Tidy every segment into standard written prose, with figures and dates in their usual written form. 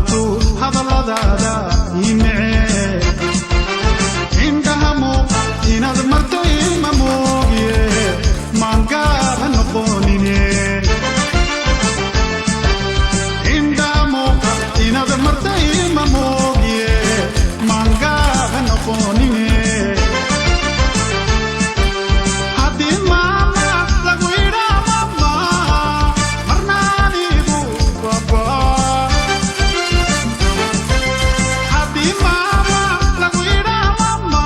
Laabtu hadalladaada imece, indhaha muuqa inaad martay ma moogiye, maangaab ha noqonine. Indhaha muuqa inaad martay ma moogiye, maangaab ha noqonine. Haddii maama lagu idhaa mama, marna anigu baba. Haddii maama lagu idhaa mama,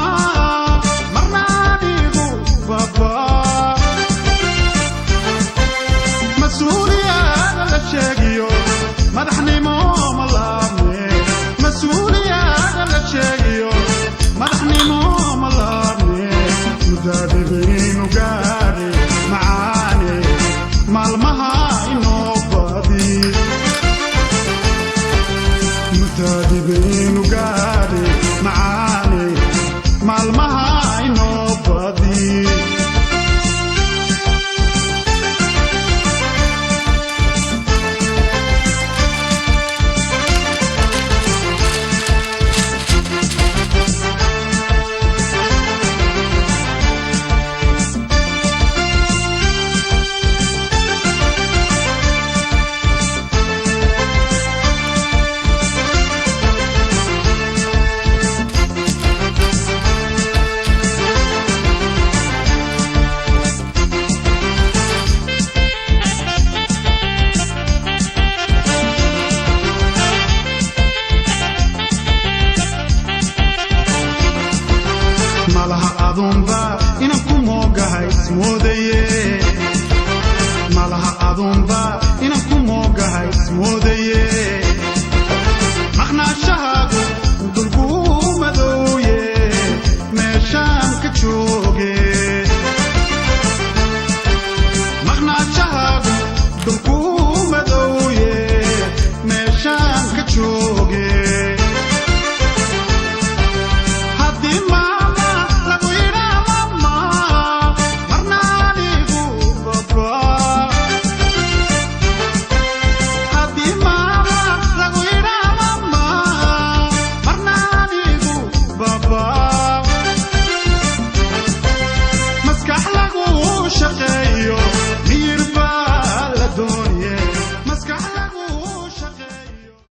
marna anigu baba. Mas-uuliyaada la sheegiyo madaxnimo ma laabne, mas-uuliyaada la sheegiyo madaxnimo ma laabne. Mudaadibaynu gaadhe macaane, maalmaha inoo badi. Mudaadibaynu gaadhe macaane, maalmaha inoo badi. Malaha adunba inan ku moogahay ismoodaye, malaha adunba inan ku moogahay ismoodaye. Maqnaashahaagu dulkuu madooye, meeshaan ka jooge. Maqnaashahaagu dulkuu madooye, meeshaan ka jooge. Haddii maama lagu idhaa mama, marna anigu baba. Haddii maama lagu idhaa mama, marna anigu baba.